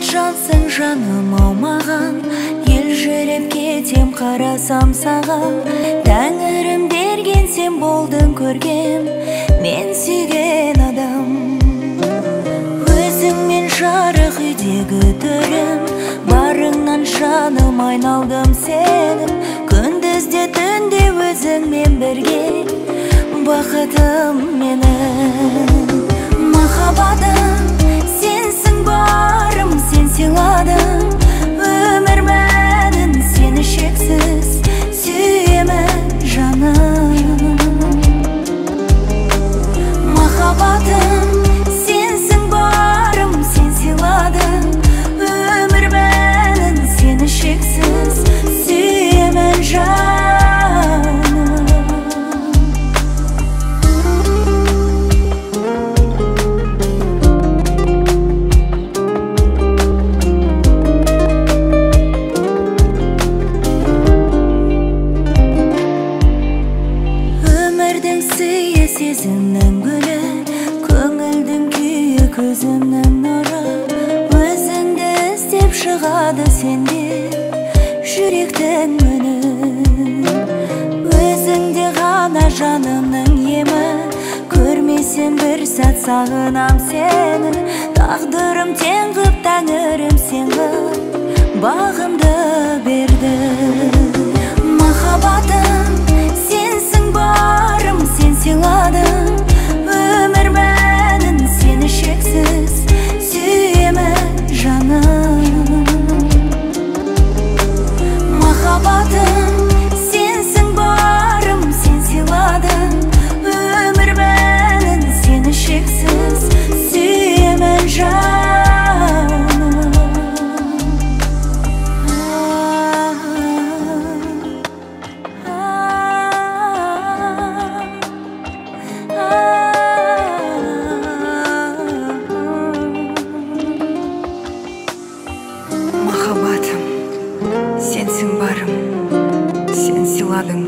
Жансың жаным аумаған, елжіреп кетем қарасам саған. Тәңірім берген сен болдың көргем, мен сүйген адам. Өзіңмен жарық үйдегі төрім, барыңнан жаным айналдым сенім. Күндіз де түнде өзіңмен бірге, бақытым менің. Махаббатым, сенсің барым, сен сыйладың өмір мәнін, сені шексіз сүйемін жаным. Махаббатым, сенсің барым, сен сыйладың өмір мәнін, сені шексіз сүйемін жаным. Сезімнің гүлі, көңілдің күйі, көзімнің нұры. Өзіңді іздеп шығады сенде жүректің үні. Өзіңде ғана жанымның емі, көрмесем бір сәт сағынам сені. Тағдырым тең ғып, тәңірім сен ғып, бағымды берді. Махаббатым, сенсің барым, сен сыйладың өмір мәнін, сені шексіз сүйемін жаным. Махаббатым, сенсің барым, сен сыйладың өмір мәнін, сені шексіз сүйемін жаным. Махаббатым, сенсің барым, сен сыйладың